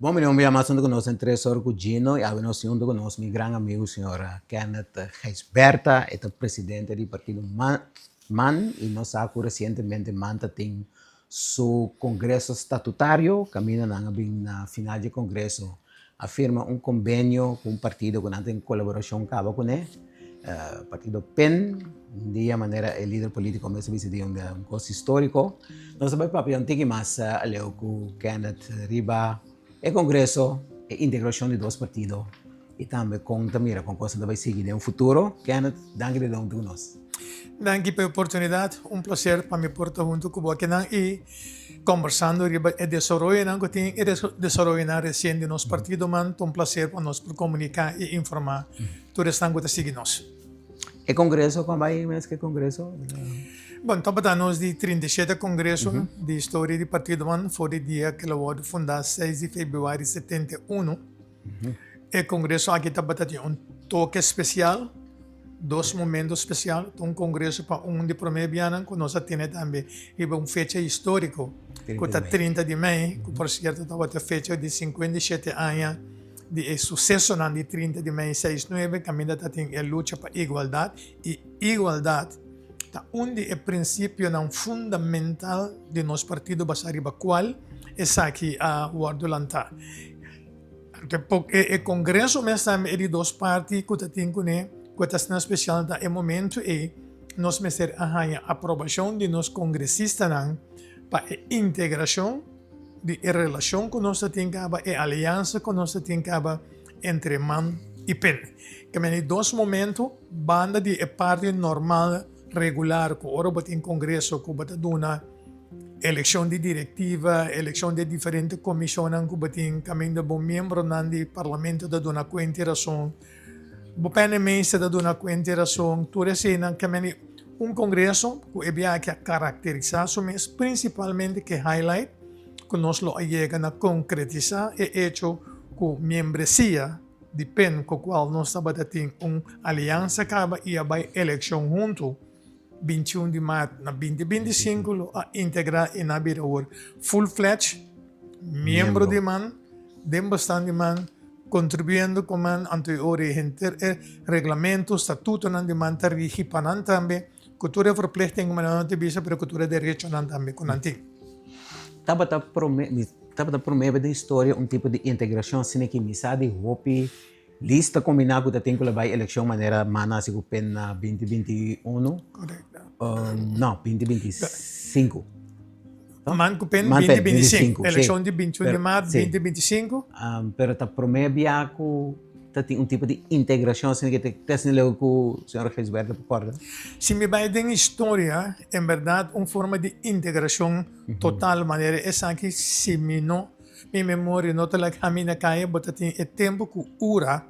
Bon bini un bia mas hunto ku nos den Tres Ora ku Gino i awe nos tin hunto ku nos mi gran amigu señor Kenneth Gijsbertha, e ta presidente di partido man i nos sa ku resientemente man ta tin su kongreso statutario kaminda nan a bin na final dje kongreso a firma un kombenio ku un partido ku nan ta den kolaborashon kaba kuné, partido pen. Un dia manera e lider politico mes a bisa di un cos historico. Nos a bay papia un tiki mas aleu cu Kenneth riba e congreso, e integracion di dos partido y tambe con ta mira con cosnan ta bay sigui den futuro. Kenneth, danki di don cu nos. Danki pa e oportunidad. Un placer pa mi por ta hunto cu bo akinan y combersando riba e desaroyonan cu tin, e desaroyonan recien di nos partido man. Ta un placer pa nos por comunica y informa tur esnan cu ta sigui nos. E congreso con bay mes ke congreso? Bon, tabata nos di 37 congreso di historia di Partido Man for di dia ke lo wordo funda 6 di februari 71. E congreso aki tabata tin un toke special, dos momento special. Un congreso pa un di prome bianan ku nos a tene tambe riba un fecha historico ku ta 30 di mei, ku por cierto tabata fecha di 57 aña Di e susesonan di 30 di mei seis nuebe kaminda ta tin e lucha pa igualdat i igualdat ta un di e prinsipionan fundamental di nos partido basá riba kual esaki a wòrdu lantá. E kongreso mes tambe e di dos parti ku ta tin kuné ku ta asina spesial ta e momentu ei nos mester a haña aprobashon di nos kongresistanan pa e integrashon di e relashon ku nos ta tin kaba, e aliansa ku nos ta tin kaba entre man i pen. Ke meni dos momento banda di e parti normal regular ku ora bo tin kongreso ku bo ta duna elekshon di direktiva, elekshon di e diferente komishonnan ku bo tin kaminda bo miembronan di parlamento ta duna kuenta i rason. Bo pene mester ta duna kuenta i rason tur eseinan ke meni un kongreso ku e biaha a karakterisá su mes prinsipalmente ke highlight ku nos lo a yega na konkretisá e echo ku miembresia di pen ku kual nos tabata tin un aliansa kaba i a bai elekshon huntu 21 di mart na 2025 lo a integrá i na bira awor full fledged miembro di man den bastan di man Contribuyendo cu man anto e ora e henter e reglamento, statutonan di man ta rigi pa nan tambe, cu tur e verplichting cu nan ta bisa pero cu tur e derechonan tambe cu nan tin. Tabata prome, mi tabata prome den historia un tipo di integracion asina ki mi sa di hopi lista combina cu ta tin cu lo bay eleccion manera man a haci cu pen na 2021. Correcto. No, 2025. Man ku pen 2025, elekshon di 21 di maart 2025. Pero ta prome bia ku ta tin un tipo di integrashon asina ke te asina leu ku señor Gijsbertha por kòrda? Si mi bai den historia, en bèrdat un forma di integrashon total manera esaki si mi no, mi memoria no ta laga mi na kaya, bo ta tin e tempu ku ura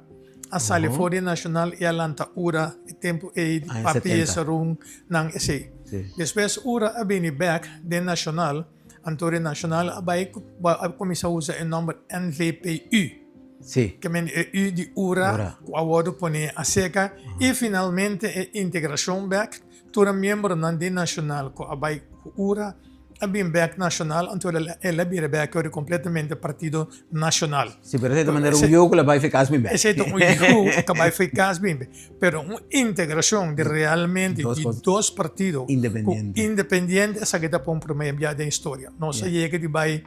a sali for di Nacional i a lanta ura e tempu ei di papi e sarun nan esei. Despues ura a bini bek den Nacional, anto di Nacional a bai a kuminsá usa e nòmber NVPU. Ke men e U di ura ku a wòrdu pone aserka i finalmente e integrashon bek Tur e miembronan di Nacional cu a bay cu ura a bin bek Nacional, anto el a bira bek ora completamente Partido Nacional. Si, pero esey ta manera un yu cu la bay fi cas bin bek. Esey ta un yu cu a bay fi cas bin bek. Pero un integracion di realmente di dos partido cu independiente, esaki ta pa un prome bia den historia. Nos a yega di bay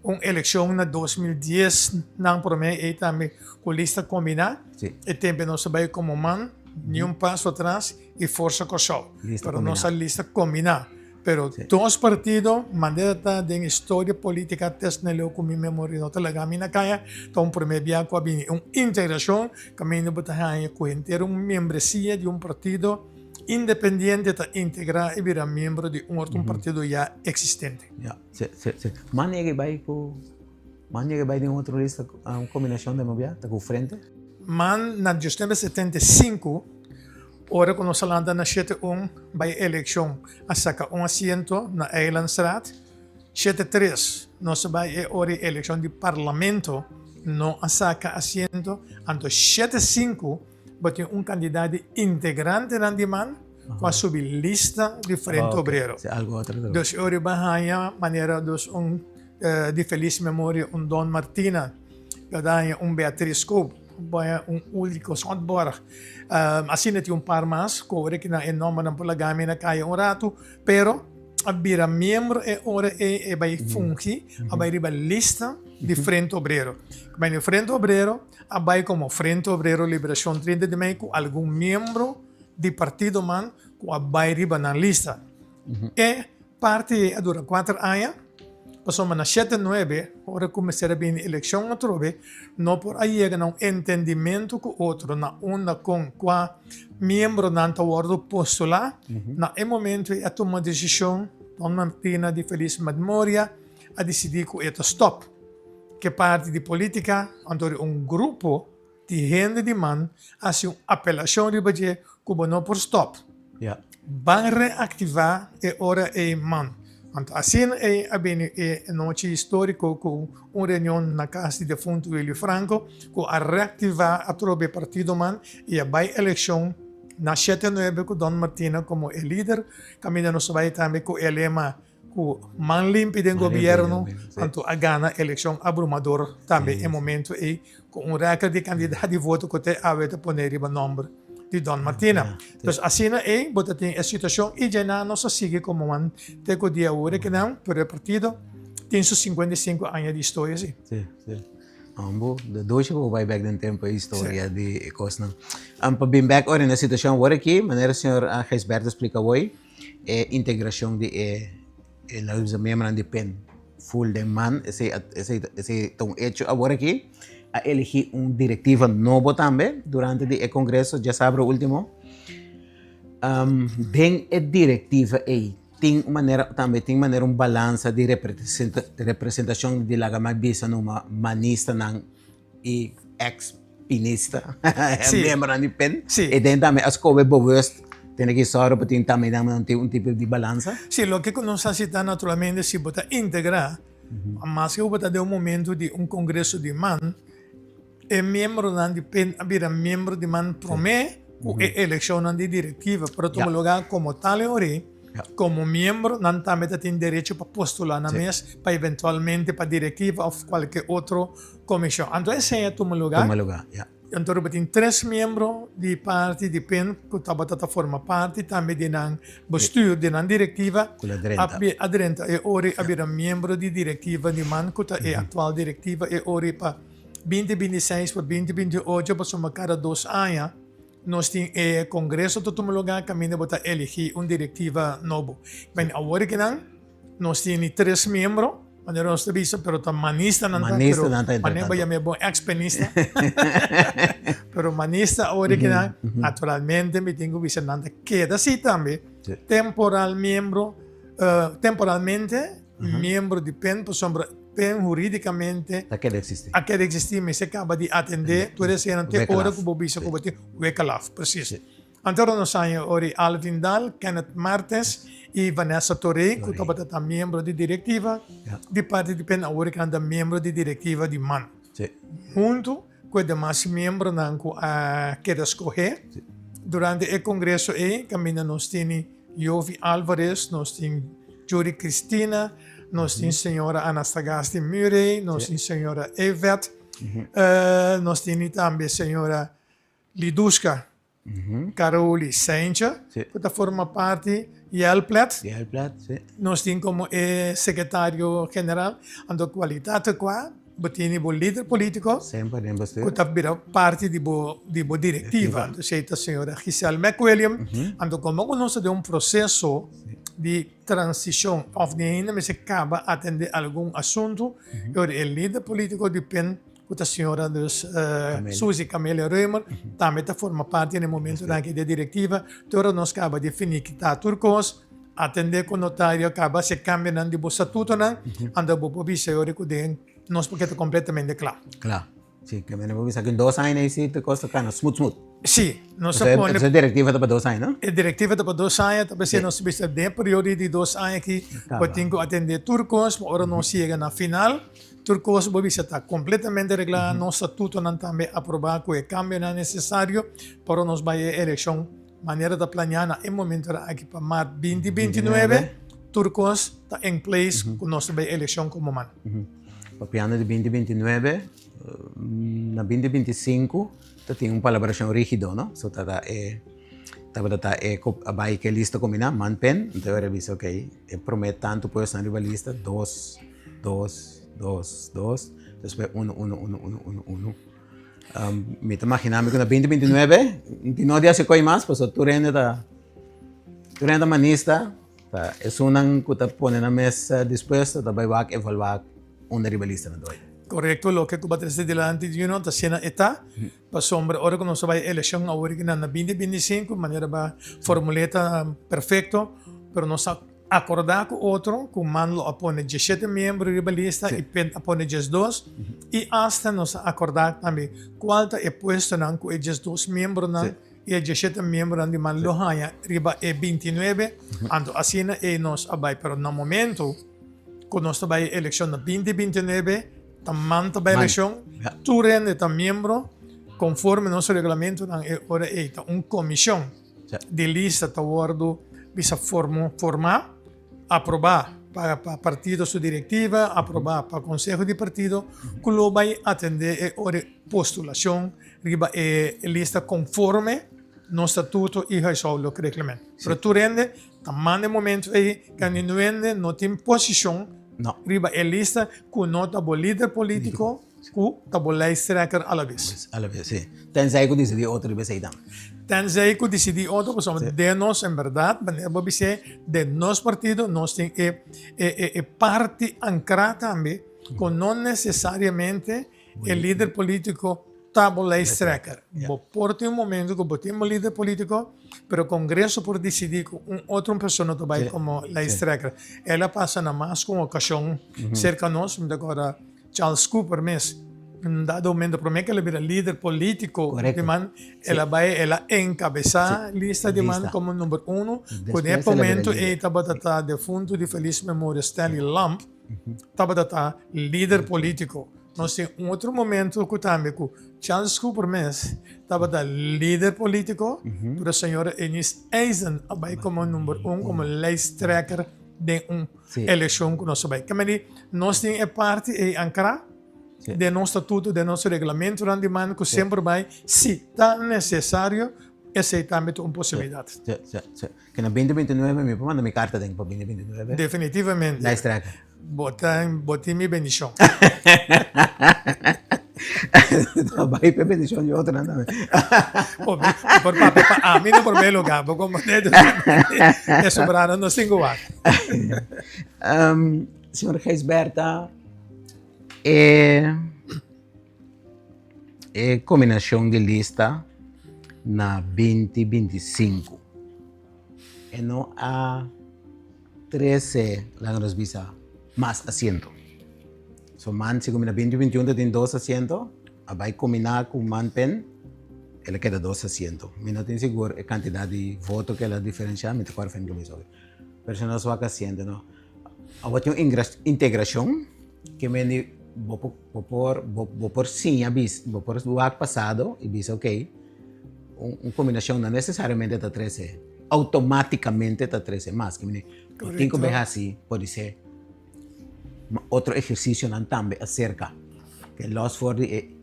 un eleccion na 2010 nan prome ey tambe cu lista combina, e tempo nos a bay como man, ni un paso atras. i Forsa Kòrsou. Pero nos a lista kombiná. Pero dos partido manera ta den historia polítika tes na leu ku mi memoria no ta laga mi na kaya, ta un promé bia ku a bini un integrashon kaminda bo ta haña ku henter un membresia di un partido independiente ta integrá i bira miembro di un otro un partido ya eksistente. Ya, si, si, si. Mane e bai ku Man yega bai den otro lista un kombinashon den mobia ta ku frente. Man na 1975 ora ku nos a lanta na shete un bai elekshon a saka un asiento na Eilandstraat. Shete tres nos a bai e ora e elekshon di parlamento no a saka asiento anto shete sinku bo tin un kandidat di integrantenan di man ku a subi lista di Frente Obrero. Dus e ora bo a haña manera dus un. Di felis memoria un Don Martina, Gadaña un Beatriz Koop, Baña un Ulrico Schotborg. Asina tin un par mas ku ora ki nan e nòmbernan por laga mi na kaya un ratu, pero a bira miembro e ora ei e bai fungi, a bai riba lista di Frente Obrero. Bai na Frente Obrero a bai komo Frente Obrero Liberashon 30 di Mei ku algun miembro di partido man ku a bai riba nan lista. E parti ei a dura kuater aña, pasobra na shete nuebe, ora ku mester a bini elekshon atrobe, no por a yega na un entendimentu ku otro na unda kon kua miembronan ta wòrdu postulá. Na e momentu ei a tuma desishon, Don Martina di felis memoria a disidí ku e ta stòp ku e parti di polítika, anto di un grupo Di hende di man hasi un apelashon riba dje ku bo no por stòp. Ban reaktivá e ora ei man. Anto asina ei a bini e nochi históriko ku un reunion na kas di defuntu Willy Franco ku a reaktivá atrobe e partido man i a bai elekshon na shete nuebe ku Don Martina komo e lider kaminda nos a bai tambe ku e lema Ku man limpi den gobierno, anto a gana elekshon abrumador tambe e momento ei ku un rèkòrt di kantidat di voto ku te awe ta pone riba nòmber di Don Martina. Dus asina ei bo ta tin e situashon i djainan nos a sigui komo man te ku dia awor e kinan, pero e partido tin su 55 aña di historia si. Si, si. Hombo, de doce bo bai bek den tempo e historia di e kosnan. Pa bin bek ora na e situashon awor aki, manera señor Gijsberto a splika awor, E integracion di e e laat bisa miembronan di pen full den man esey esey esey ta un hecho awor aki a elegi un directiva nobo tambe durante di e congreso djasabra ultimo den e directiva ey tin un manera tambe tin manera un balansa di representacion di laga mi bisa numa manistanan E ex pinista, miembronan di pen, e den tambe a scobe bewust tene ki sòru pa tin tambe nan tin un tipo di balansa. Sí, loke ku nos hasi ta naturalmente si bo ta integrá, maske ku bo ta den un momento di un kongreso di man, e miembronan di pen a bira miembro di man promé ku e elekshonnan di direktiva, pero tuma lugá komo tal e ora. Komo miembro nan tambe ta tin derecho pa postulá nan mes pa eventualmente pa direktiva òf kualke otro komishon. Anto esei a tuma lugá. Tuma lugá, ya. Anto riba tin tres miembro di parti di pen ku tabata ta forma parti tambe di nan bestuur, di nan direktiva. Ku la drenta. A drenta e ora a bira miembro di direktiva di man ku ta e aktual direktiva e ora pa 2026 pa 2028 pasobra kada dos aña. Nos tin e kongreso ta tuma lugá kaminda bo ta eligí un direktiva nobo. Ben awor ki nan nos tini tres miembro, manera nos ta bisa, pero ta manistanan ta, pero manera bo yama e bon ex penista. Pero manista awor ki nan, naturalmente mi tin ku bisa nan ta keda si tambe temporal miembro, temporalmente miembro di pen pasobra pen huridicamente Ta keda existi. a keda existi mester kaba di atende tur eseinan te ora ku bo bisa ku bo tin wekelaf precies. Anto ora nos haña ora Alvin Daal, Kenneth Martens i Vanessa Torrey ku tabata ta miembro di direktiva di parti di pen awor ku nan ta miembro di direktiva di man. Huntu ku e demas miembronan ku a keda skohé durante e kongreso ei kaminda nos tini Jovi Alvarez, nos tin Judy Cristina, nos tin señora Anastagasti Murray, nos tin señora Evette, nos tini tambe señora Lidushka Caroli Seintje, ku ta forma parti Yelplet. Nos tin komo e sekretario general. Anto kualitat kua bo tini bo lider polítiko ku ta bira parti di bo di bo direktiva. Anto esei ta señora Giselle McWilliam. Anto komo ku nos ta den un proseso di transishon òf ni ainda mester kaba atendé algun asuntu, e ora e lider polítiko di pen ku ta señora dus Suzy Camelia Römer tambe ta forma parti na e momentonan aki di e direktiva. Te ora nos kaba di finikitá tur kos, atendé ku notario, kaba hasi e kambionan di bo statutonan, anto bo por bisa e ora ku den nos por keda kompletamente kla. Kla. Si, ke mene bo bisa ku dos aña ei si tur kos ta kana smut smut. Si, nos a pone. E direktiva ta pa dos aña, no? E direktiva ta pa dos aña, ta p'esei nos ta bisa den e periodo di dos aña aki bo tin ku atendé tur kos, pa ora nos yega na final, Tur kos bo bisa ta kompletamente reglá, nos statutonan tambe aprobá ku e kambionan nesesario pa ora nos bai e elekshon manera ta planeá na e momentonan aki pa mart 2029. Tur kos ta in place ku nos ta bai elekshon komo man. Papiando di binti binti nuebe, na binti binti sinku ta tin un palabrashon rigido, no? So ta ta e tabata ta e ku a bai ke lista kombiná, man pen, anto e bisa ok, e promé tantu puestonan riba lista, dos, dos, dos, dos, despues uno, uno, uno, uno, uno, uno. Mi ta maginá mi ku na binti binti nuebe, no di hasi koi mas, pasobra tur hende ta tur hende ta manista. Ta esunnan ku ta pone nan mes dispuesto ta bai wak evaluá unda riba lista nan ta bai. Korekto, loke ku bo a trese dilanti di no ta asina e ta, pasobra ora ku nos a bai elekshon awor ki nan na binti binti sinku, manera bo a formul'é ta perfekto, pero nos a akordá ku otro ku man lo a pone diesshete miembro riba lista i pen a pone diesdos, i asta nos a akordá tambe kual ta e puestonan ku e diesdos miembronan I e dieshete miembronan di man lo haña riba e bintinuebe, anto asina ei nos a bai. Pero na momento ku nos ta bai e elekshon na binti bintinuebe, ta man ta bai elekshon, tur hende ta miembro konforme nos reglamentonan e ora ei ta un komishon di lista ta wòrdu bisa formá. Aprobá pa pa partido su direktiva, aprobá pa konseho di partido ku lo bai atendé e ora postulashon riba e lista konforme nos statuto i huishoudelijk reglement. Pero tur hende ta manda e momento ei ku ningun hende no tin posishon riba e lista ku no ta bo lider polítiko. Ku ta bo lijsttrekker alabes. Alabes, si. Tenzij ku disidí otro riba esei tambe. Tenzij ku disidí otro, pasobra den nos, en bèrdat, manera bo bis'é, den nos partido nos tin e e e parti ankrá tambe ku no nesesariamente e lider polítiko ta bo lijsttrekker. Bo por tin un momento ku bo tin bo lider polítiko, pero kongreso por disidí ku un otro persona ta bai komo lijsttrekker. El a pasa na mas ku un okashon serka nos, mi ta kòrda. Charles Cooper mes, un dado momento prome ke el a bira lider politico di man, el a bai, el a encabeza lista di man como number uno, ku den e momento ei tabata ta defunto di feliz memoria Stanley Lamp tabata ta lider politico. Nos tin un otro momento ku tambe ku Charles Cooper mes tabata lider politico, pero señora Eunice Eisen a bai como number un, como lijsttrekker den un Elekshon ku nos ta bai. Kemey di nos tin e parti ei ankrá den nos statuto, den nos reglamentonan di man ku semper bai si ta nesesario esei tambe ta un posibilidat. Sí, sí, sí. Ke na binti binti nuebe mi por manda mi karta den pa binti binti nuebe. Definitivamente. Lijsttrekker. Bo ta bo tin mi bendishon. Ta bai p'e bendishon di otronan tambe. Bo por papia pa ami na promé lugá, bo komprendé? E sobranan no sin ku wak. Señor Gijsbertha, e e kombinashon di lista na binti binti sinku e no a trese, laga nos bisa, mas asiento. So man si kumina binti binti un ta tin dos asiento, a bai kumina ku man pen, el a keda dos asiento. Mi no tin sigur e kantidat di voto ku el a diferenshá, mi ta kòrda fen ku mi sobi. Pero si nos wak asiento no. Awor tin un integrashon ke mende bo por bo por bo por siña bis bo por wak pasado i bisa okay un kombinashon no nesesariamente ta trese outomátikamente ta trese mas. Ke mende bo tin ku bai hasi podisé Otro ehercicionan tambe acerca ke los for di e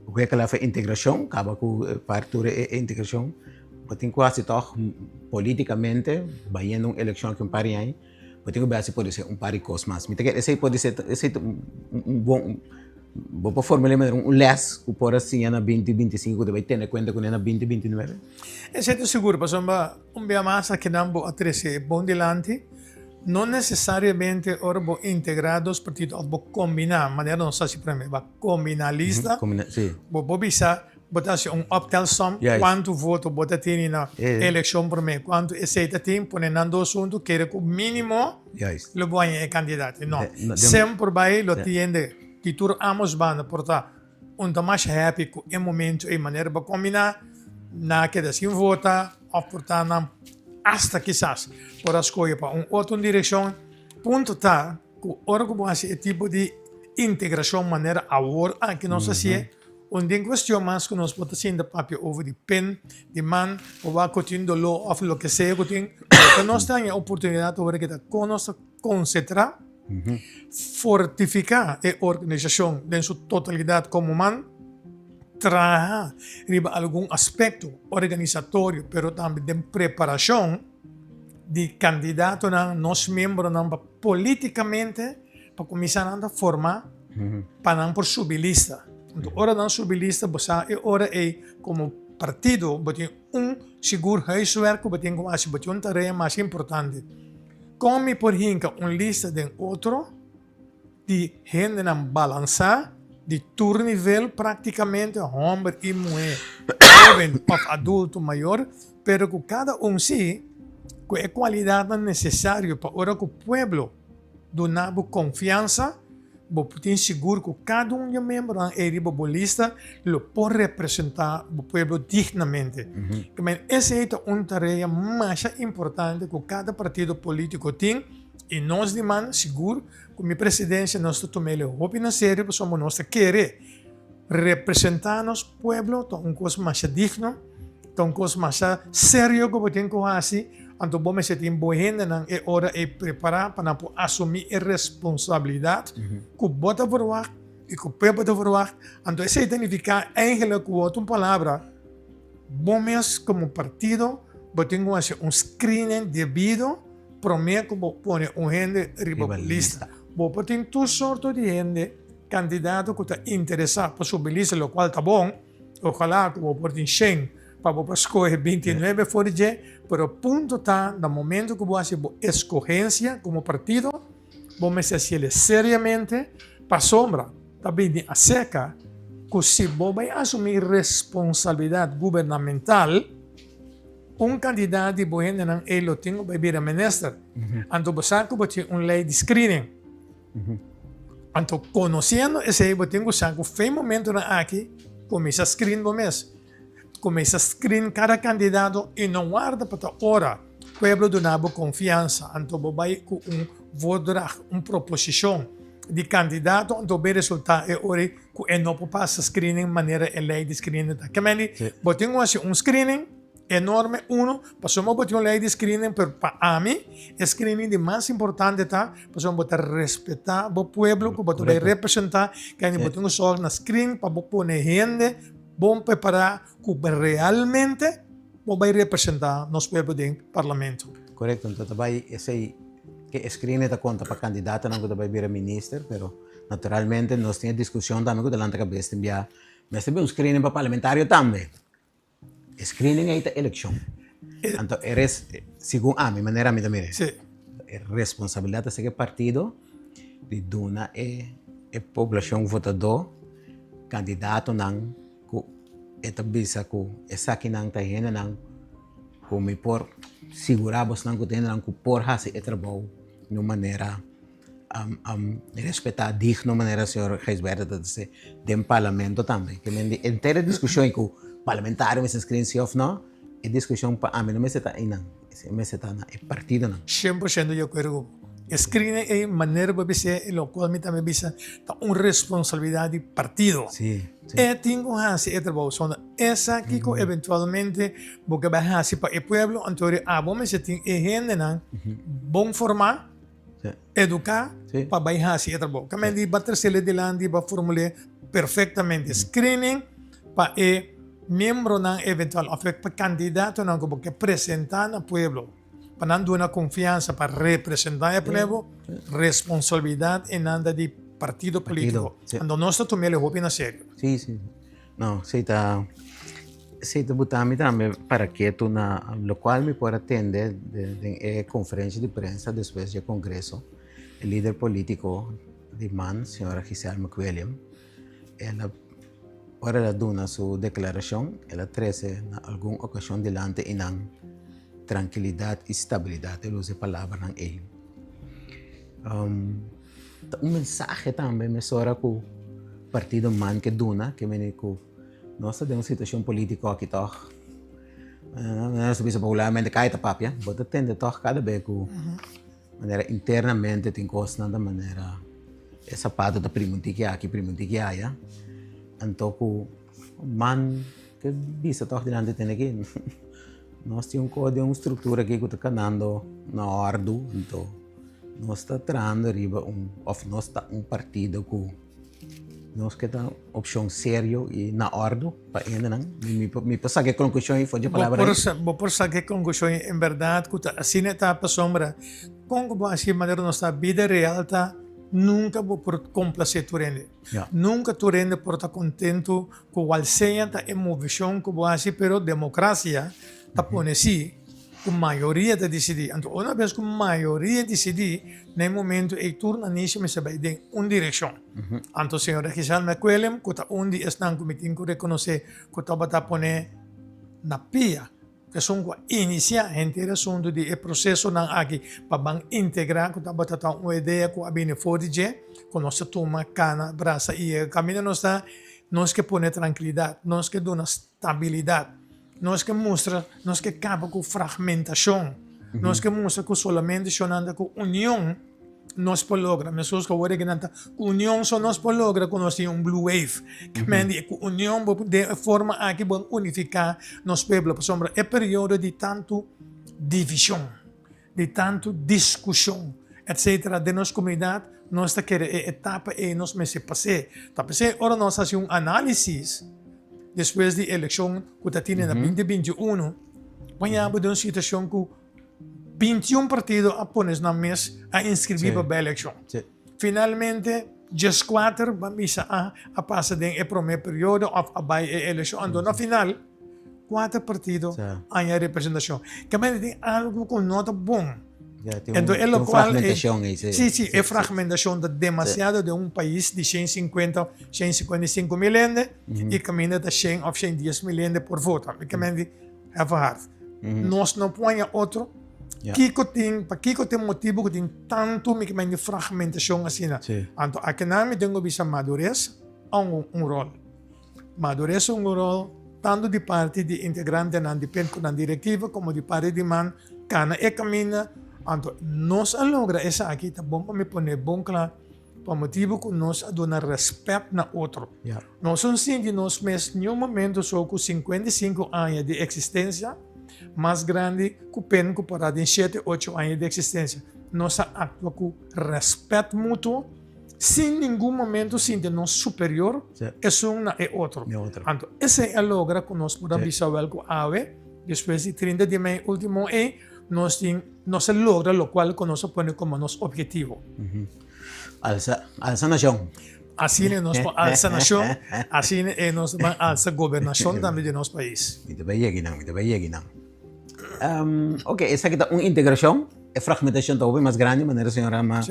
wekela for integracion, kaba ku par tur e integracion, bo tin ku hasi tog politicamente bayendo un eleccion aki un par di aña, bo tin ku bai hasi podise un par di kos mas. Mi ta kere esei podise esei ta un bon bo por formula manera un les ku por a siña na binti binti sinku ku ta bai tene kuenta kuné na binti binti nuebe. Esei ta sigur pasobra un bia mas akinan bo a trese e bon dilanti. No necesariamente ora bo integra dos partido of bo combina, manera nos ta haci prome, bo a combina lista, bo por bisa bo ta haci un optelsom cuanto voto bo ta tini na eleccion prome, cuanto esey ta tin, pone nan dos hunto, kere cu minimo lo bo haña e candidato. No, semper bay lo tin hende di tur ambos banda por ta Un ta masha happy ku e momento ei manera bo kombiná, nan a keda sin vota òf por ta nan asta kisas por a skohe pa un otro direkshon. Punto ta ku ora ku bo hasi e tipo di integrashon manera awor aki nos hasié, Un den cuestion mas cu nos por ta sinta papia over di pen, di man, o wak cu tin dolor of loke sea cu tin, loke nos ta haña oportunidad ora ki ta con nos ta concentra, fortifica e organisacion den su totalidad como man, traha riba algun aspecto organisatorio pero tambe den preparacion di candidatonan, nos miembronan pa politicamente pa cuminsa nan ta forma pa nan por subi lista. Anto ora nan subi lista bo sa e ora ei komo partido bo tin un sigur huiswerk ku bo tin ku hasi, bo tin un tarea mas importante. Kon mi por hinka un lista den otro di hendenan balansá di tur nivel praktikamente, hòmber i muhé, hóben òf adulto mayor, pero ku kada un si ku e kualidatnan nesesario pa ora ku pueblo Duna bo konfiansa, bo por tin sigur ku kada un di e miembronan ei riba bo lista lo por representá bo pueblo dignamente. Kimen esei ta un tarea masha importante ku kada partido polítiko tin i nos di man sigur ku mi presidensia nos ta tuma el hopi na serio pasobra nos ta kere Representá nos pueblo ta un kos masha digno, ta un kos masha serio ku bo tin ku hasi, anto bo mester tin bo hendenan e ora ei prepará pa nan por asumí e responsabilidat ku bo ta verwagt i ku pueblo ta verwagt. Anto esei ta nifiká eigenlik ku otro palabra, bo mes komo partido bo tin ku hasi un screening debido promé ku bo pone un hende riba bo lista. Bo por tin tur sorto di hende. Kandidato ku ta interesá pa subi lista lokual ta bon, ojalá ku bo por tin shen pa bo por skohe bintinuebe for di dje, pero punto ta na momento ku bo hasi bo eskohensia komo partido, bo mester hasiel seriamente pasobra ta bini aserka ku si bo bai asumí responsabilidat gubernamental, un kandidat di bo hendenan ei lo tin ku bai bira minister. Anto bo sa ku bo tin un lei di screening. Anto konosiendo esei bo tin ku sa ku fe momentonan aki kuminsá screen bo mes. Kuminsá screen kada kandidato i no warda pa ta ora pueblo duna bo konfiansa. Anto bo bai ku un voordracht, un proposishon di kandidato anto bo bai resultá e ora ei ku e no por pasa screening manera e lei di screening ta. Kementi bo tin ku hasi un screening. Enorme uno, pasobra bo tin un lei di screening, pero pa ami e screening di mas importante ta pasobra bo ta respeta bo pueblo ku bo ta bai representa, kende bo tin ku sòrg na screen pa bo pone hende bon prepara ku realmente bo bai representa nos pueblo den parlamento. Korekto, anto ta bai esei ke e screening ta konta pa kandidatonan ku ta bai bira minister, pero naturalmente nos tin e diskushon tambe ku ta lanta kabes tin bia mester bin un screening pa parlamentario tambe. E screening ei ta elekshon. Anto e res, segun ami, manera ami ta mira e, e responsabilidat ta seki e partido di duna e e poblashon votadó kandidatonan ku e ta bisa ku esakinan ta hendenan ku mi por sigurá bosnan ku ta hendenan ku por hasi e trabou di un manera Respetá digno manera señor Gijsbertha ta disi den parlamento tambe. Ke men di henter e diskushon ei ku parlamentario mester skrin si òf no, e diskushon pa ami no mester ta einan, e mester ta na e partidonan. 100% di akuerdo ku bo. E screening ei manera bo a bis'é i lokual mi tambe a bisa ta un responsabilidat di partido. Sí, sí. E tin ku hasi e trabou. Sonder esaki ku eventualmente bo ke bai hasi pa e pueblo, anto abo mester tin e hendenan bon formá. Eduká pa bai hasi e trabou. Kamen di ba tresele dilanti ba formul'é perfektamente. Screening pa e miembronan eventual òf e kandidatonan ku bo ke presentá na pueblo pa nan duna konfiansa pa representá e pueblo, responsabilidat e nan ta di partido polítiko. Anto nos ta tum'el e hopi na serio. Sí, sí. No, esei ta esei ta buta mi tambe para ketu na lokual mi por a tende den e konferensia di prensa despues di e kongreso. E lider politiko di man, señora Giselle McWilliam, el a ora el a duna su deklarashon, el a trese na algun okashon dilanti i nan trankilidat i stabilidat, el usa e palabranan ei. Ta un mensahe tambe mesora ku partido man ke duna ke mene ku nos ta den un situashon politiko aki tòg. Nos ta bisa popularmente kai ta papia, bo ta tende tòg kada be ku manera internamente tin kosnan ta manera e sapato ta primi un tiki aki, primi un tiki aya. Anto ku. Man ke bisa tòg dilanti tene aki. Nos tin un kos den un struktura aki ku ta kanando na òrdu, anto nos ta trahando riba un òf nos ta un partido ku nos ke ta opshon serio i na òrdu pa hendenan. Mi mi por saka e konklushon ei for dje palabra ei. Bo por saka e konklushon ei en bèrdat ku ta asina e ta pasobra kon ku bo hasi manera nos ta bida real ta nunka bo por komplasé tur hende. Nunka tur hende por ta kontentu ku wal sea ta e moveshon ku bo hasi pero demokrasia ta pone si ku mayoria ta disidí. Anto una bes ku mayoria disidí na e momento ei tur nanishi mester bai den un direkshon. Anto señora Giselle McQuilliam ku ta un di esnan ku mi tin ku rekonosé ku tabata pone na pia Esun ku a inisiá henter e asuntu di e prosesonan aki pa ban integrá ku tabata ta un idea ku a bini for di dje, ku nos ta tuma, kana, brasa i yega kaminda nos ta. Nos ke pone trankilidat, nos ke duna stabilidat, nos ke mustra, nos ke kaba ku fragmentashon, nos ke mustra ku solamente shonnan ta ku union. Nos por logra, meskos ku awor e nan ta ku union so nos por logra ku nos tin un blue wave. Ke men di ku union bo den e forma aki bo unifiká nos pueblo pasobra e periodo di tantu divishon, di tantu diskushon etsetera den nos komunidat nos ta kere e etapa ei nos mester pas'é. Ta p'esei ora nos hasi un análisis despues di elekshon ku ta tene na 2021 bo haña bo den un situashon ku 21 partido a pone nan mes a inscribí pa bai eleccion. Finalmente, 14 ban bisa a a pasa den e prome periodo of a bai e eleccion. Anto na final, kuater partido haña representacion. Ke manera tin algo ku no ta bon. Anto e lokual e si si e fragmentacion ta demasiado den un pais di 150, 155 mil hende i kaminda ta 100 of 110 mil hende por vota. Ke manera di Everhard, nos no por haña otro. Kiko tin, pakiko tin motibu ku tin tantu mi ke men di fragmentashon asina? Anto akinan mi tin ku bisa madures a un un ròl. Madures a un ròl tantu di parti di integrantenan di pen ku nan direktiva komo di parti di man kana e kaminda. Anto nos a logra esaki, ta bon pa mi pone bon kla. Pa motibu ku nos a duna rèspèt na otro. Nos no sinti nos mes niun momento so ku 55 aña di eksistensia mas grandi ku pen ku por a den shete, ocho aña di eksistensia. Nos a aktua ku rèspèt mutuo sin ningun momento sinti nos superior esun na e otro. Anto esei a logra ku nos por a bisa wèl ku awe, despues di 30 di mei ultimo ei, nos tin Nos a logra locual cu nos a pone como nos objetivo. Alsa, alsa nacion. Asina nos por alsa nacion, asina e nos ban alsa gobernacion tambe di nos pais. Mi ta bay yega nan, mi ta bay yega nan. Ok, esaki ta un integracion, e fragmentacion ta hopi mas grandi, manera señor ama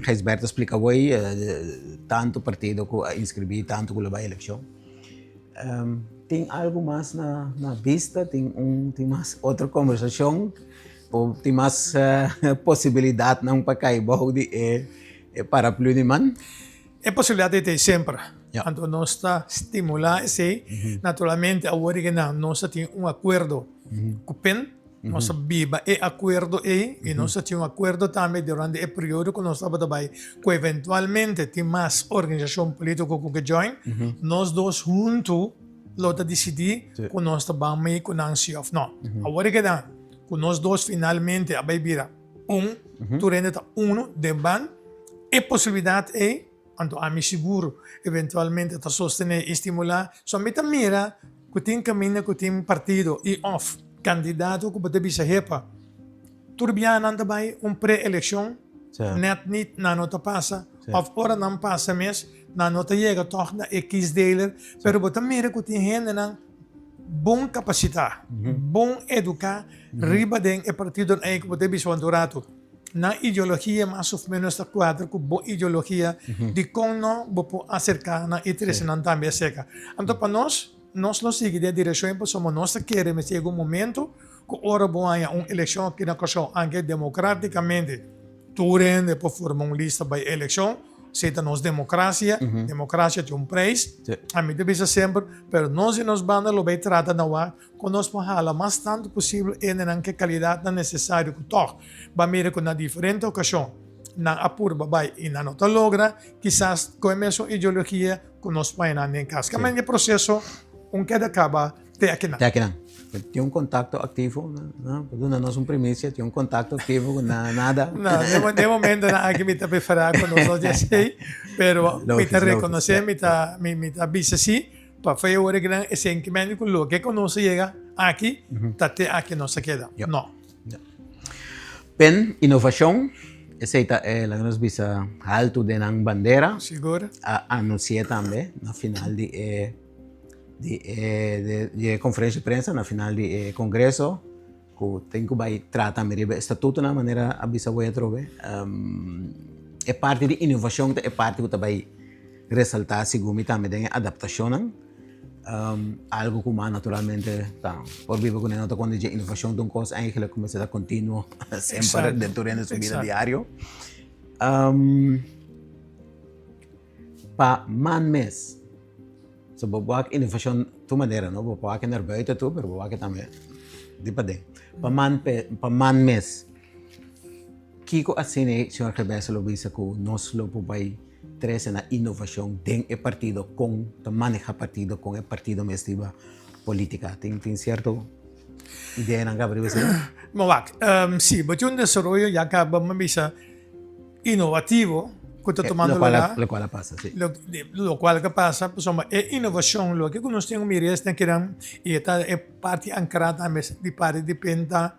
Gijsberto a splica awor, tanto partido cu a inscribi, tanto cu lo bay eleccion. Tin algu mas na na bista? Tin un tin mas otro kombersashon o tin mas posibilidatnan pa kai bou di e e paraplu di man? E posibilidat ei ta ei semper. Anto nos ta stimulá esei. Naturalmente awor di kinan nos ta tin un akuerdo ku pen. Nos a biba e akuerdo ei i nos a tin un akuerdo tambe durante e periodo ku nos tabata bai ku eventualmente tin mas organisashon polítiko ku ke join, nos dos huntu lo ta disidí ku nos ta ban mei ku nan si òf nò. Awor e keda ku nos dos finalmente a bai bira un, tur hende ta unu den ban, e posibilidat ei Anto ami sigur eventualmente ta sostené i stimulá. So mi ta mira ku tin kaminda ku tin partido i òf kandidato ku bo ta bisa hepa tur bia nan ta bai un pre-elekshon nèt nit nan no ta pasa òf ora nan pasa mes nan no ta yega tòg na e kiesdeler pero bo ta mira ku tin hendenan bon kapasitá bon eduká riba den e partidonan ei ku bo ta bisa un ratu. Nan ideologia mas of menos ta kuadra ku bo ideologia, dikon no bo por aserká nan i trese nan tambe aserka? Anto pa nos, nos lo sigui den e direkshon ei pasobra nos ta kere mester yega un momento ku ora bo haña un elekshon aki na Kòrsou, anke demokratikamente tur hende por forma un lista bai elekshon, esei ta nos demokrasia, demokrasia tin un preis, ami ta bisa semper, pero nos di nos banda lo bai trata na wak Kon nos por hala mas tantu posibel hendenan ku e kalidatnan nesesario ku tòg bo a mira ku na diferente okashon nan a purba bai i nan no ta logra, kisas ku e mesun ideologia. ku nos painan den kas. Kaminda e proseso un keda kaba te akinan. Te akinan. Tin un kontakto aktivo? No, por duna nos un primisia, tin un kontakto aktivo ku na nada? No, den momentonan aki mi ta preferá ku nos no di asei, pero mi ta rekonosé, mi ta mi ta bisa si, pa fe ora kinan e sentimentu ku loke ku nos a yega aki ta te aki nos a keda. No. Pen inovashon, esei ta e laga nos bisa haltu den nan bandera. Sigur. A anunsi'é tambe na final di e di e di e konferensia di prensa, na final di e kongreso ku tin ku bai trata tambe riba e statutonan manera a bisa bo atrobe. E parti di inovashon ta e parti ku ta bai resaltá segun mi tambe den e adaptashonnan. Algo ku mas naturalmente ta por biba kuné no ta konta dje inovashon ta un kos eigenlijk ku mester ta kontinuo semper den tur hende su bida diario. Pa man mes, so bo wak inovashon tur manera no, bo por wak naar buiten toe pero bo wak tambe di paden. Pa man pa man mes, kiko asina e señor Gerbes lo bisa ku nos lo por bai trese na inovashon den e partido kon ta maneha partido kon e partido mes riba politica tin tin sierto ideanan kaba riba esei? Bo wak si bo tin un desaroyo ya kaba mi bisa inovativo ku ta tumando lugar lo kual a pasa si lo kual a pasa pasobra e inovashon loke ku nos tin ku mira esnan kinan i e ta e parti ankra tambe di parti di pinta.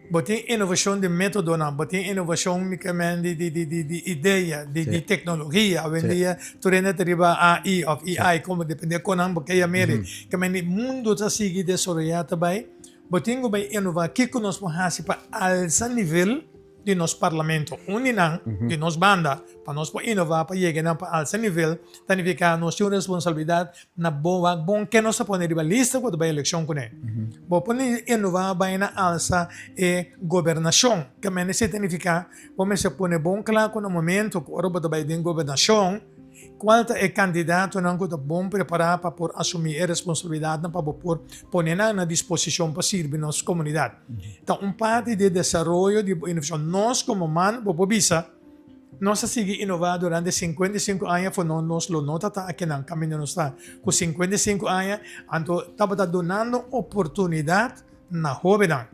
Bo tin inovashon di metodonan, bo tin inovashon mi ke men di di di di idea, di di teknologia. Awendia tur hende ta riba AI òf EI komo depende kon nan bo ke yam'e. Ke men di mundu ta sigui desaroyá ta bai. Bo tin ku bai inová kiko nos por hasi pa alsa nivel di nos parlamento. Un di nan di nos banda pa nos por inová pa yega nan pa alsa nivel ta nifiká nos tin un responsabilidat Na bo wak bon ken nos ta pone riba lista ku ta bai elekshon kuné. Bo por innová bai na alsa e gobernashon. Ke mende esei ta nifiká bo mester pone bon kla ku na momento ku ora bo ta bai den gobernashon kual ta e kandidatonan ku ta bon prepará pa por asumí e responsabilidatnan pa bo por pone nan na disposishon pa sirbi nos komunidat. Ta un parti di e desaroyo di bo inovashon. Nos komo man bo por bisa. Nos a sigui inová durante 55 aña for no nos lo no ta ta akinan kaminda nos ta ku 55 aña, anto tabata dunando oportunidat na hóbennan.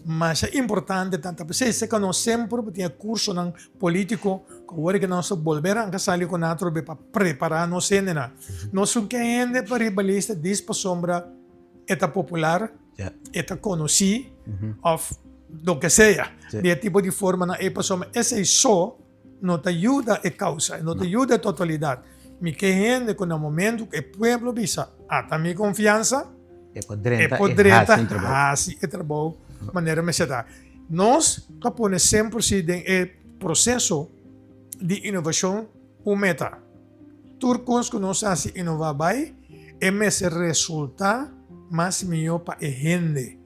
Masha importante ta ta p'esei seka nos semper bo tin e kursonan polítiko ku awor ke nos ta bolbe ranka sali ku nan atrobe pa prepará nos hendenan. Nos un ke hende pa riba lista dis pasobra e ta popular. E ta konosí òf loke sea. Di e tipo di formanan ei pasobra esei so no ta yuda e kousa, no ta yuda e totalidat. Mi ke hende ku na momento ku e pueblo bisa ata mi konfiansa, e por drenta e hasi e trabou manera mester ta. Nos ta pone semper si den e proseso di inovashon un meta. Tur kos ku nos hasi inová bai, e mester resultá mas mihó pa e hende.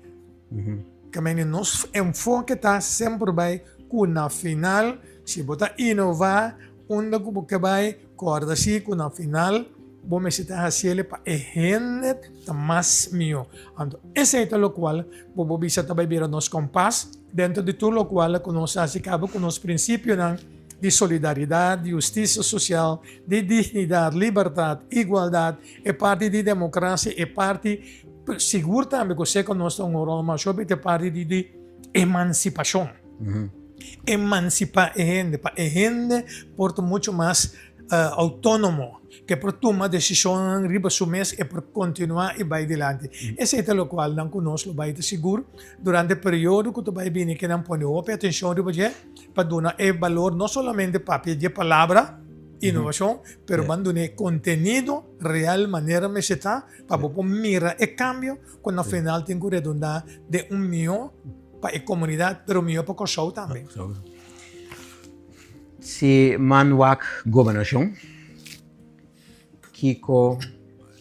Kaminda nos enfoke ta semper bai ku na final, si bo ta inová unda ku bo ke bai, kòrda si ku na final bo mester ta hasiel pa e hende ta mas mihó. Anto esei ta lokual bo por bisa ta bai bira nos kompas dentro di tur lokual ku nos hasi kaba ku nos prinsipionan. di solidaridat, di hustisia sosial, di dignidat, libertat, igualdat, e parti di demokrasia, e parti sigur tambe ku seko nos ta un ròl masho ta e parti di di emansipashon. Emansipá e hende pa e hende por ta muchu mas outónomo, ke por tuma desishonnan riba su mes, e por kontinuá i bai dilanti. Esei ta lokualnan ku nos lo bai ta sigur durante e periodo ku ta bai bini ke nan pone hopi atenshon riba dje. pa duna e balor no solamente papia dje palabra innovacion, pero ban duna e contenido real manera mester ta pa bo por mira e cambio cu na final tin cu redunda den un miho pa e comunidad pero miho pa Corsou tambe. Si man wak gobernacion, kico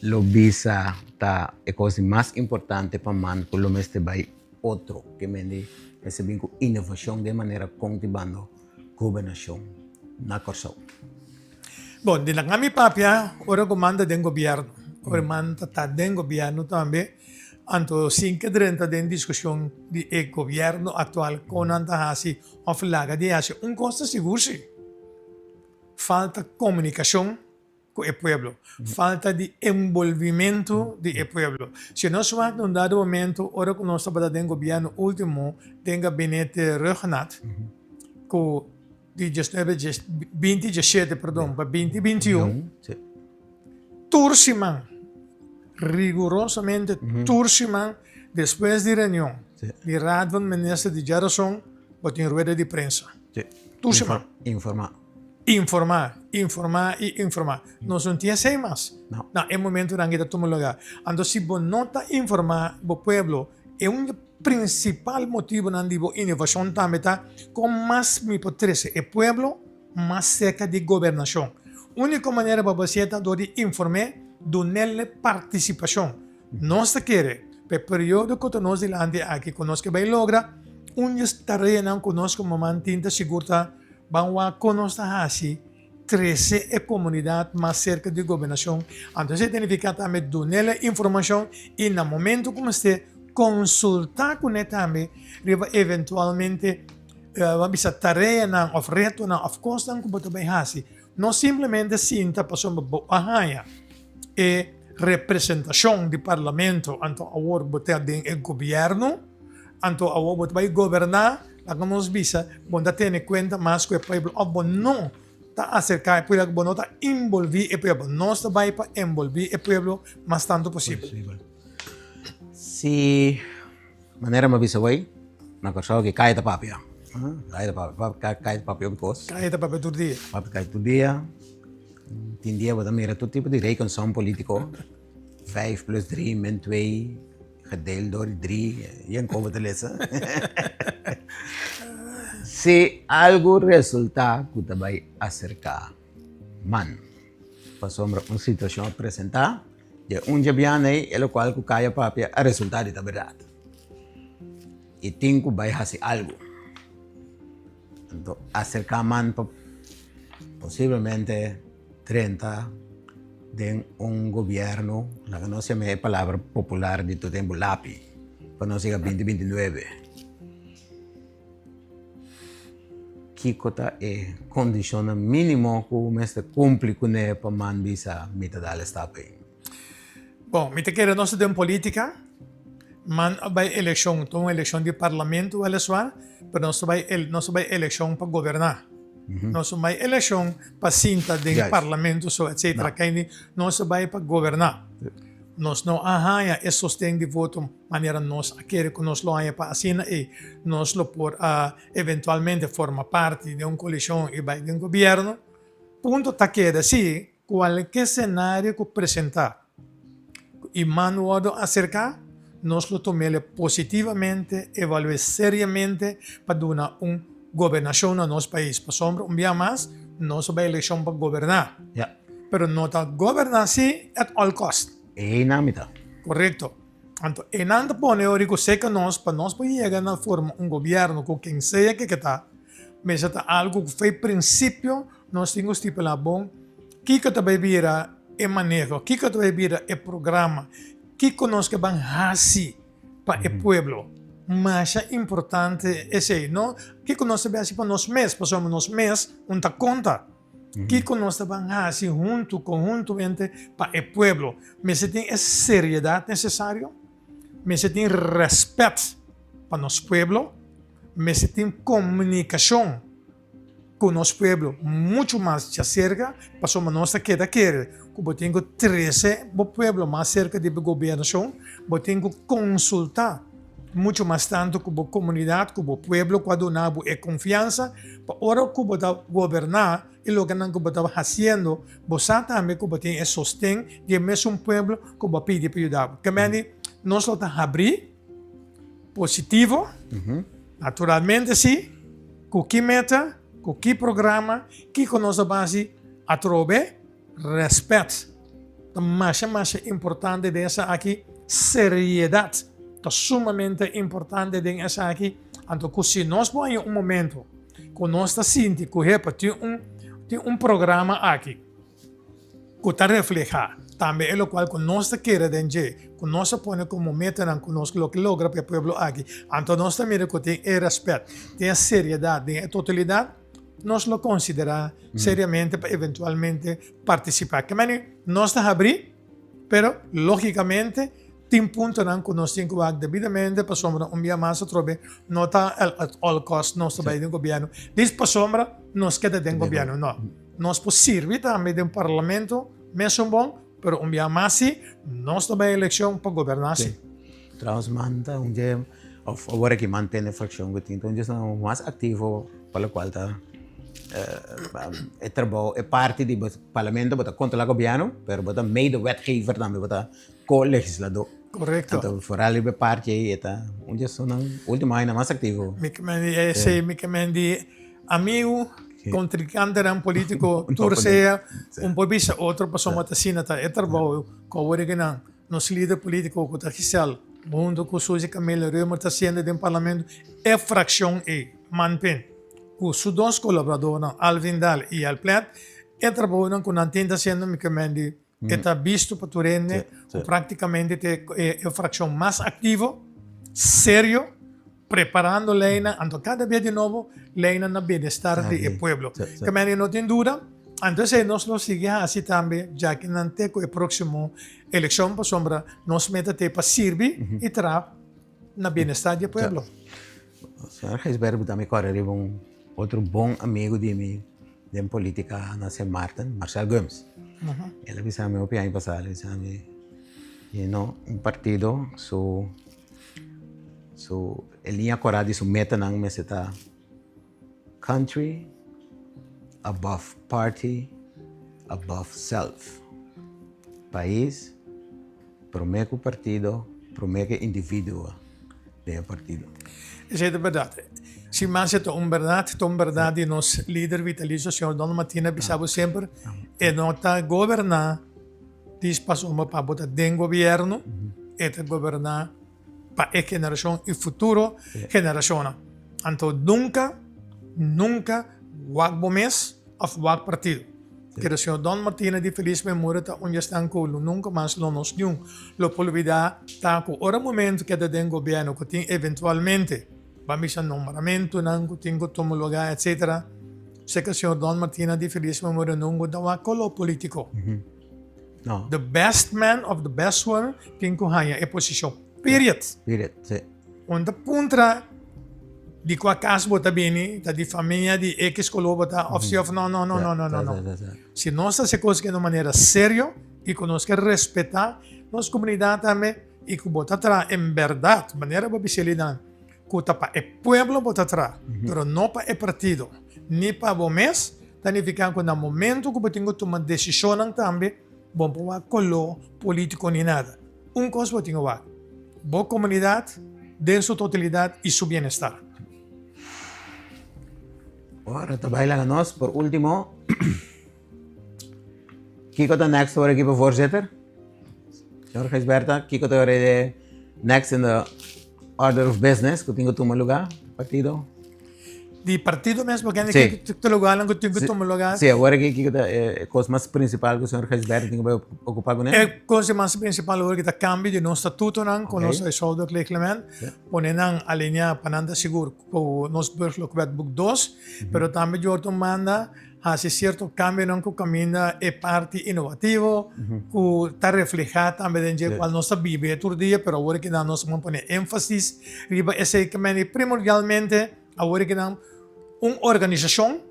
lo bisa ta e cos di mas importante pa man cu lo mester bay Otro ke mende mester bin ku inovashon den manera kon ti bando gobernashon na Kòrsou. Bon, di laga mi papia ora ku manda den gobièrnu, ora manda ta den gobièrnu tambe, anto sin ke drenta den diskushon di e gobièrnu aktual kon nan ta hasi òf laga di hasi. Un kos ta sigur si, falta komunikashon. ku e pueblo, falta di enbolbimentu di e pueblo. Si nos wak na un dado momento ora ku nos tabata den gobièrnu último den gabinete Rhuggenaath ku di diesnuebe binti diesshete perdon pa binti bintiun tur siman rigurosamente tur siman despues di reunion di Raad van Minister di djarason bo tin rueda di prensa tur siman. Informá. Informá, informá i informá. Nos no tin esei mas. Na e momentonan aki ta tuma lugá. Anto si bo no ta informá bo pueblo, e un di e prinsipal motibunan di bo inovashon tambe ta kon mas mi por trese e pueblo mas serka di gobernashon. Úniko manera pa bo hasié ta dor di inform'é, dun'é partisipashon. Nos ta kere pa e periodo ku ta nos dilanti aki ku nos ke bai logra un di es tareanan ku nos komo man tin ta sigur ta ban wak kon nos ta hasi trese e komunidat mas serka di gobernashon. Anto esei ta nifiká tambe dun'el e informashon i na momento ku mester konsultá kuné tambe riba eventualmente ban bisa tareanan òf retonan òf kosnan ku bo ta bai hasi. No simplemente sinta pasobra bo a haña e representashon di parlamento anto awor bo ta den e gobièrnu, anto awor bo ta bai goberná, laga nos bisa bo no ta tene kuenta mas ku e pueblo òf bo no ta aserká e pueblo, bo no ta involví e pueblo. Nos ta bai pa envolví e pueblo mas tantu posibel. Si Manera mi a bisa wey, na Kòrsou ki kaya ta papia. Kaya ta papia, kaya ta papia hopi kos. Kaya ta papia tur dia. Papia kaya tur dia. Tin dia bo ta mira tur tipo di rekensom politiko. Vijf plus drie min twee gedeeld door drie. Yen kon bo ta lesa. Si algu resulta ku ta bai aserka man pasobra un situashon a presenta. Dje un dje biaha ei, e lokual ku Kaya papia a resultá di ta bèrdat. I tin ku bai hasi algu. Anto aserká man pa posiblemente drenta den un gobièrnu, laga nos yama e palabra popular di tur tempu lapi, pa nos yega binti 29. Kiko ta e kondishonnan mínimo ku mester kumpli kuné pa man bisa mi ta dal e stap ei? Bon, mi ta kere nos ta den polítika. Man a bai elekshon, ta un elekshon di parlamento wèleswar, pero nos ta bai nos ta bai elekshon pa goberná. Nos no bai elekshon pa sinta den parlamento so etsetera. Kende nos ta bai pa goberná. Nos no a haña e sosten di voto manera nos a kere ku nos lo haña pa asina ei nos lo por a eventualmente forma parti den un koalishon i bai den gobièrnu. Punto ta keda si kualke senario ku presentá i man wòrdu aserká nos lo tum'el positivamente, evalu'é seriamente pa duna un gobernashon na nos pais. Pasobra un bia mas nos a bai elekshon pa goberná. Pero no ta goberná si at all cost. Einan mi ta. Korekto. Anto einan ta pone ora ku seka nos pa nos por yega na forma un gobièrnu ku ken sea ke ke ta, mester ta algu ku fei prinsipio nos tin ku stipulá bon kiko ta bai bira e maneho, kiko ta bai bira e programa, kiko nos ke ban hasi pa e pueblo. Masha importante esei, no? Kiko nos ta bai hasi pa nos mes, pasobra nos mes un ta konta. Kiko nos ta ban hasi huntu, konhuntumente pa e pueblo? Mester tin e seriedat nesesario, mester tin rèspèt pa nos pueblo, mester tin komunikashon ku nos pueblo muchu mas djaserka, pasobra nos ta keda kere ku bo tin ku trese bo pueblo mas serka di bo gobernashon, bo tin ku konsultá muchu mas tantu ku bo komunidat, ku bo pueblo ku a duna bo e konfiansa, pa ora ku bo ta goberná e lokenan ku bo ta hasiendo, bo sa tambe ku bo tin e sosten di e mesun pueblo ku bo a pidi pa yuda bo. Kementi nos lo ta habrí, positivo, naturalmente si, ku ki meta, ku ki programa, kiko nos ta basi atrobe. Rèspèt ta masha masha importante den esaki, seriedat ta sumamente importante den esaki, anto ku si nos por haña un momento ku nos ta sinti ku hepa tin un tin un programa aki ku ta reflehá tambe e lokual ku nos ta kere den dje, ku nos a pone komo metanan ku nos lo ke logra pa e pueblo aki, anto nos ta mira ku tin e rèspèt, tin e seriedat den e totalidat. nos lo konsiderá seriamente pa eventualmente partisipá. Ke manera nos ta habrí, pero lógikamente tin puntonan ku nos tin ku wak debidamente pasobra un bia mas atrobe no ta at all cost nos ta bai den gobièrnu dis pasobra nos keda den gobièrnu. No, nos por sirbi tambe den parlamento mesun bon, pero un bia mas si nos ta bai elekshon pa goberná si. Trouwens man ta un dje of awor aki mantene fraccion cu tin ta un dje esnan mas activo pa locual ta e trabou e parti di bo parlamento bo ta controla gobierno pero bo ta mede wetgever tambe bo ta co-legislador. Correcto. Anto vooral riba e parti ey e ta un dje esnan ultimo añanan mas activo. Mi ke men di esey mi ke men di amigo contrincantenan politico tur sea un por bisa otro pasobra ta asina ta e trabou cu awor e nan. Nos lider politico cu ta Giselle hunto cu Suzy Camelia Römer ta haciendo den parlamento e fraccion ey, Manpin, cu su dos colaboradornan Alvin Daal y Al Plet, e trabounan cu nan tin ta haciendo mi ke men di e ta bisto pa tur hende cu practicamente ta e fraccion mas activo, serio, preparando leynan, anto cada bes di nobo leynan na bienestar di e pueblo. Ke men di no tin duda, anto esey nos lo sigui haci tambe djaki nan te cu e proximo eleccion pasobra nos meta te pa sirbi y traha na bienestar di e pueblo. Señor Gijsberto ta mi corda riba un otro bon amigo di mi den politica na Sint Maarten, Marcel Gumbs. El a bisa mi hopi aña pasa, el a bisa mi, you know, un partido su Su e liña kòrá di su metanan mester ta Country above party above self. Pais promé ku partido, promé ku e individuo den e partido. Esei ta bèrdat. Si mas e ta un bèrdat, ta un bèrdat di nos lider vitalicio señor Donald Martina a bisa bo semper, e no ta goberná Dis pasobra pa bo ta den gobierno, e ta goberná pa e generashon i futuro generashonnan. Anto nunka, nunka wak bo mes òf wak partido. Kere señor Don Martina di felis memoria ta un di esnan ku lo nunka mas lo nos niun lo por lubidá ta ku ora momento ku e ta den gobierno ku tin eventualmente ban bisa nombramentunan ku tin ku tuma lugá etcetera. Seka señor Don Martina di felis memoria nungu ta wak color politico. No. The best man of the best woman tin cu haña e posicion. Period. Period, si. Un ta puntra di cua cas bo ta bini, ta di famia di X color bo ta of si of no, no, no, no, no, no, no. Si nos ta haci cos di un manera serio y cu nos ke respeta nos comunidad tambe y cu bo ta traha en berdad manera bo bisa elinan. Ku ta pa e pueblo bo ta traha, pero no pa e partido, ni pa bo mes, ta nifiká ku na momento ku bo tin ku tuma desishonnan tambe, bo no por wak koló polítiko ni nada. Un kos bo tin ku wak, bo komunidat den su totalidat i su bienestar. Ora ta bai laga nos por último. Kiko ta next ora ekipo voorzitter? Señor Gijsberta, kiko ta ora de next in the order of business ku tin ku tuma lugar, partido? Di partido mes bo kende sí. Ki ta lugarnan ku tin ku tuma lugar? Sí, awor aki kiko ta e kos mas principal ku señor Gijsberta tin ku bai ocupa kuné? E kos mas principal awor ki ta kambio di nos statutonan ku nos huishoudelijk reglement, pone nan alinea pa nan ta sigur ku nos burgerlijk wetboek dos, pero tambe Jordan manda Hasi sierto kambionan ku kaminda e parti inovativo ku ta reflehá tambe den dje kual nos ta biba e tur dia, pero awor kinan nos ta pone énfasis riba esei ke meni primordialmente awor kinan un organisashon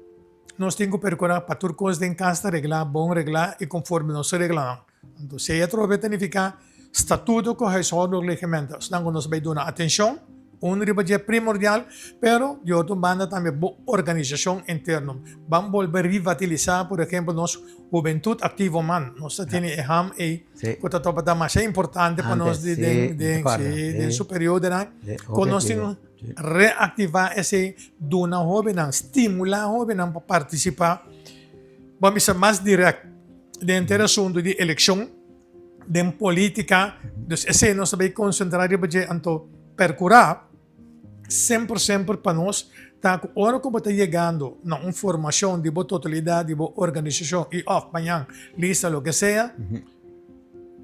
nos tin ku perkurá pa tur kos den kas ta reglá bon reglá i konforme nos reglanan. Anto si atrobe ta nifiká statuto ku huishoudelijk reglement, esnan ku nos bai duna atenshon, un riba dje primordial, pero di otro banda tambe bo organisashon interno. Ban bolbe rivatilisá por ehempel nos hubentut aktivo man. Nos ta tene e ham ei ku ta tabata masha importante pa nos di den den si den su periodonan ku nos tin reaktivá esei, duna hóbennan, stimulá hóbennan pa partisipá, ban bisa mas dirèkt. Den henter asuntu di elekshon, den politika, dus esei nos ta bay konsentrá riba dje, anto perkurá semper semper pa nos ta ku ora ku bo ta yegando na un formashon di bo totalidat di bo organisashon i òf mañan lista loke sea,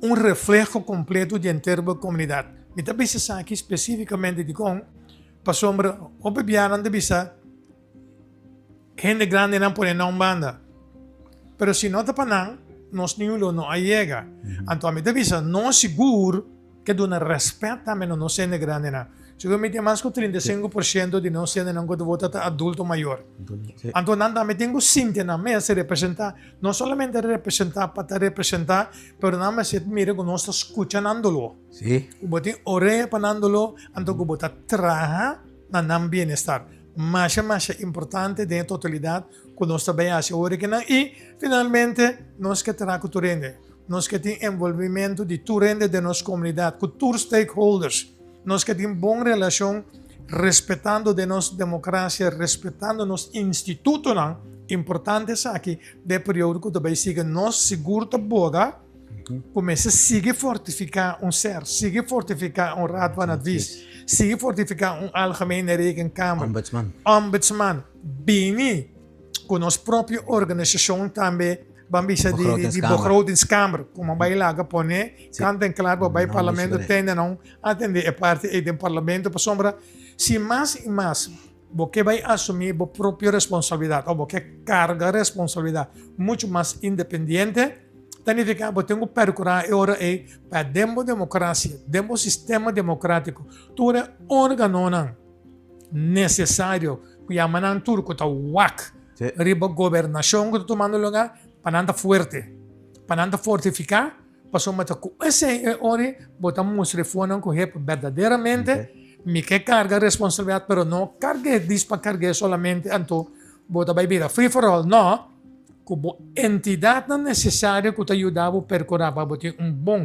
un refleho kompleto di henter bo komunidat. Mi ta bisa esaki spesifikamente dikon? Pasobra hopi biaha nan ta bisa. Hende grandinan pone nan un banda. Pero si no ta pa nan, nos niun lo no a yega. Anto ami ta bisa, nos sigur ke duna rèspèt tambe na nos hende grandinan. Sigur mi tin mas ku 35% di nos hendenan ku ta vota ta adulto mayor. Anto nan tambe tin ku sinti nan mes representá, no solamente representá pa ta representá, pero nan mester mira ku nos ta skucha nan doló. Ku bo tin orea pa nan doló, anto ku bo ta traha na nan bienestar. Masha masha importante den e totalidat ku nos ta bai hasi awor akinan i finalmente nos ke traha ku tur hende. Nos ke tin envolvimentu di tur hende den nos komunidat, ku tur stakeholders. Nos ke tin bon relashon respetando den nos demokrasia, respetando nos institutonan. Importante esaki den e periodo ku ta bai sigui. Nos sigur ta boga ku mester sigui fortifiká un ser, sigui fortifiká un Raad van Advies, sigui fortifiká un Algemene Rekenkamer, Ombudsman. Ombudsman. Bini ku nos propio organisashon tambe, ban bisa di di Begrotingskamer, ku bai laga pone kant en klar pa bai parlamento tende nan atende e parti ei den parlamento pasobra si mas i mas bo ke bai asumi bo propio responsabilidat òf bo ke karga responsabilidat muchu mas independiente ta nifiká bo tin ku perkurá e ora ei pa den bo demokrasia, den bo sistema demokratiko tur e organonan nesesario ku yama nan tur ku ta wak riba gobernashon ku ta tumando lugá pa nan ta fuerte, pa nan ta fortifiká, pasobra ta ku esei e ora bo ta mustra e fonan ku hep berdaderamente mi ke karga responsabilidat pero no karg'é dis pa karg'é solamente anto bo ta bai bira free for all, no, ku bo entidatnan nesesario ku ta yuda bo perkurá pa bo tin un bon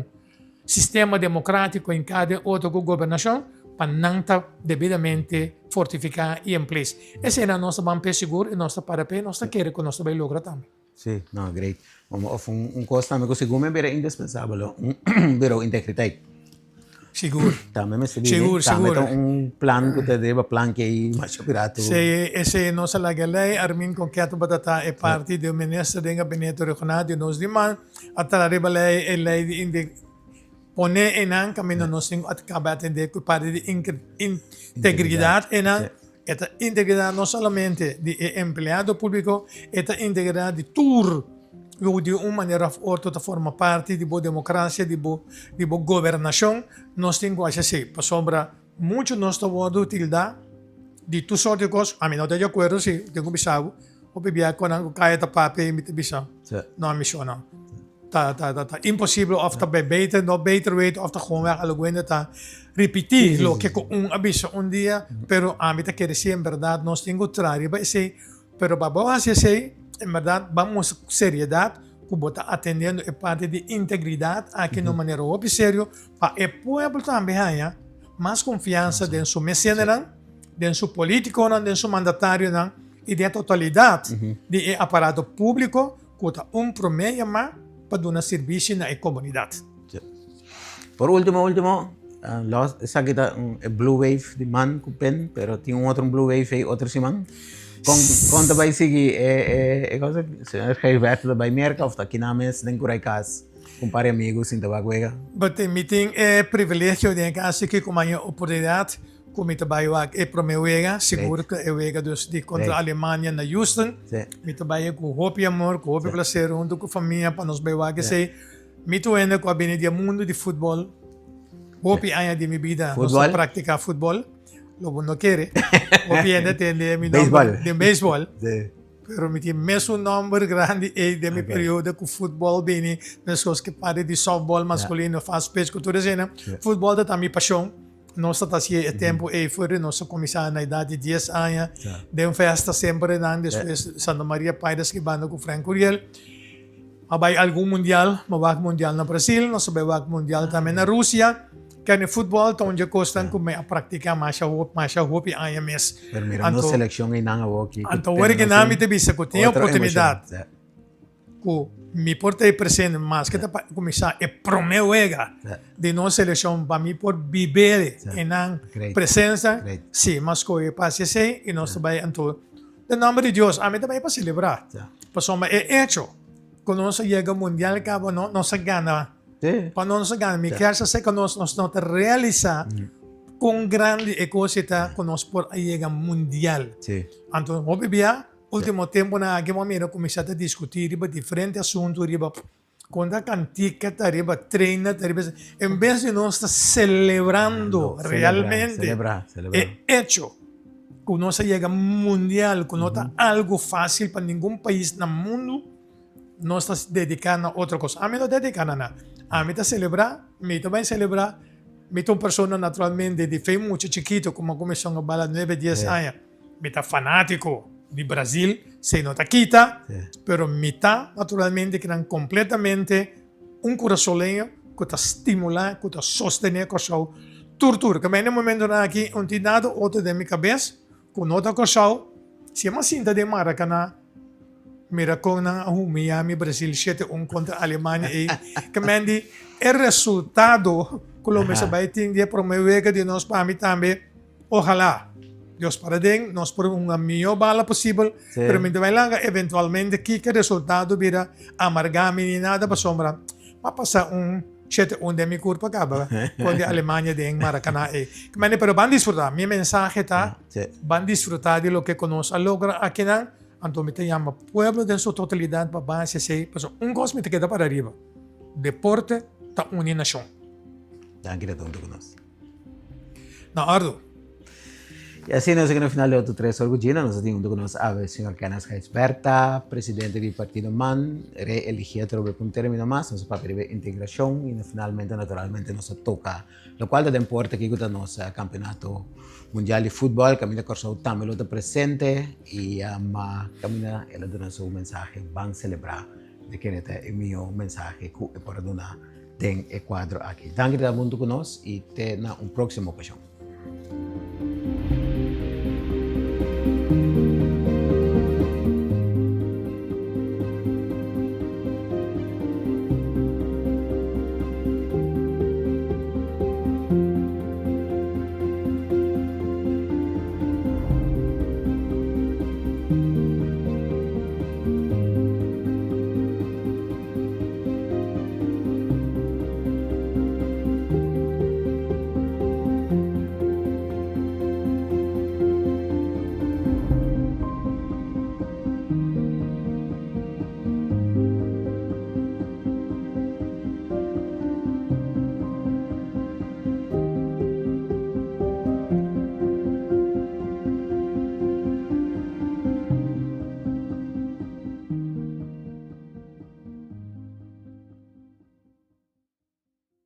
Sistema democratico en cada otro cu gobernacion pa nan ta debidamente fortifica y en place. Eseinan nos ta ban p'e sigur y nos ta para p'e y nos ta kere cu nos ta bay logra tambe. Sí, no, great. Of un cos tambe cu segun mi a bira indispensabel lo un bureau integriteit. Sigur. Tambe mester bini. Sigur, Tambe sigur. ta un plan cu ta riba plan ke ei masha pirato. Sí, esei nos a laga lei. Armin Konket tabata ta e parti di un minister den gabinete regional di nos di man. A traha riba lei e lei di inte pone einan kaminda nos tin ku kaba atendé ku parti di integridat einan. E ta integridat no solamente di e empleado públiko, e ta integridat di tur ku di un manera òf otro ta forma parti di bo demokrasia, di bo di bo gobernashon. Nos tin ku hasi asei pasobra muchu nos ta wòrdu tildá di tur sort di kos. Ami no ta di akuerdo si, tin ku bisa bo. Hopi bia ku nan ku kaya ta papia i mi ta bisa, No mi shona. Ta ta ta ta imposibel òf ta bai beter no beter weten òf ta gewoonweg algu ta ripití loke ku un a bisa un dia, pero ami ta kere si en bèrdat nos tin ku traha riba esei. Pero pa bo hasi esei, en bèrdat ban mustra ku seriedat ku bo ta atendiendo e parti di integridat aki na un manera hopi serio pa e pueblo tambe haña mas konfiansa den su mes hendenan, den su politikonan, den su mandatarionan. I den e totalidat di e aparato públiko ku ta un promé yamá pa duna sirbishi na e komunidat. Por último último, los esaki ta e blue wave di man ku pen, pero tin un otro blue wave ei otro siman. Kon kon ta bai sigui e e e cosa? Señor Gijsberto ta bai Merka of ta kina mes den Kurai Kas ku un par di amigu sinta wak wega? But mi tin e privilegio den e kas aki ku mi a haña oportunidat Ku mi ta bai wak e promé wega, sigur ku e wega dus di kontra Alemania na Houston. Mi ta bai ku hopi amor, ku hopi plaser huntu ku famia pa nos bai wak esei. Mi tur hende ku a bini di e mundu di futbòl, hopi aña di mi bida nos ta praktiká futbòl, lo bo no kere. Hopi hende tende mi nòmber den beisbòl, pero mi tin mesun nòmber grandi ei den mi periodo ku futbòl bini, meskos ku parti di sòftbòl maskulino, fast pitch ku tur eseinan. Futbòl ta ta mi pashon. Nos ta hasié e tempu ei for di nos a kuminsá na edat di dies aña den festa semper einan despues Santa Maria Pirates ki banda ku Frank Curiel. A bai algun mundial, mi a wak mundial na Brasil, nos a bai wak mundial tambe na Rusia. Kende futbòl ta un dje kosnan ku mi a praktiká masha hopi masha hopi aña mes. Pero mira nos selekshon einan awor ki Anto awor ki nan mi ta bisa ku tin oportunidat. Ku mi por ta e presente maske ta pa kuminsá e promé wega di nos selekshon pa mi por bib'é e nan presensa, si mi a skohe pa hasi esei i nos ta bai anto den nòmber di Dios ami ta bai pa selebrá pasobra e echo ku nos a yega mundial kaba no nos a gana pa nos a gana mi kier sa si ku nos nos no ta realisá kon grandi e kos ta ku nos por a yega mundial anto hopi bia. Último tempunan aki bo a mira kuminsá ta diskutí riba diferente asuntu riba kon ta kantika ta riba trainer ta riba en bes di nos ta selebrando realmente e echo ku nos a yega mundial ku no ta algu fásil pa ningun pais na mundu nos ta dediká na otro kos. Ami no dediká na nada. Ami ta selebrá, mi ta bai selebrá, mi ta un persona naturalmente di fe mucha chikitu ku mi a kuminsá un bala nuebe dies aña. Mi ta fanátiko di Brazil, esei no ta kita, pero mi ta naturalmente kinan kompletamente un kurasoleño ku ta stimulá, ku ta sostené Kòrsou tur tur. Kamba e momentunan aki no tin nada otro den mi kabes ku no ta Kòrsou. Si mi a sinta den Maracaná mira kon nan a humiyá mi Brazil shete un kontra Alemania ei, kamba di e resultado ku lo mester bai tin di e promé wega di nos pa mi tambe. Ojalá Dios para den nos por hunga mihó bala posibel, Sí. pero mi ta bai langa eventualmente kiko resultado bira amargá mi ni nada pasobra m'a pasa un shete un den mi kurpa kaba kon di Alemania den Maracaná ei. Mane pero ban disfrutá. Mi mensahe ta Sí. ban disfrutá di loke ku nos a logra akinan, anto mi ta yama pueblo den su totalidat pa ban hasi esei pasobra un kos mi ta keda para riba, deporte ta uni nashon. Danki ta huntu ku nos. Na ordu. Y asina nos a na final di otro tres or cu Gina. Nos a tin hunto cu nos awe señor Kenneth Gijsbertha, presidente di partido man, reeligi atrobe pa un termino mas. Nos a papia riba integracion y na finalmente naturalmente nos a toca locual ta den porta aki cu ta nos campeonato mundial di futbol. Caminda Corsou tambe lo ta presente y ma caminda el a duna su mensahe ban celebra di kende ta e miho mensahe cu e por a duna den e cuadro aki. Danki di ta hunto cu nos y te na un proximo ocasion.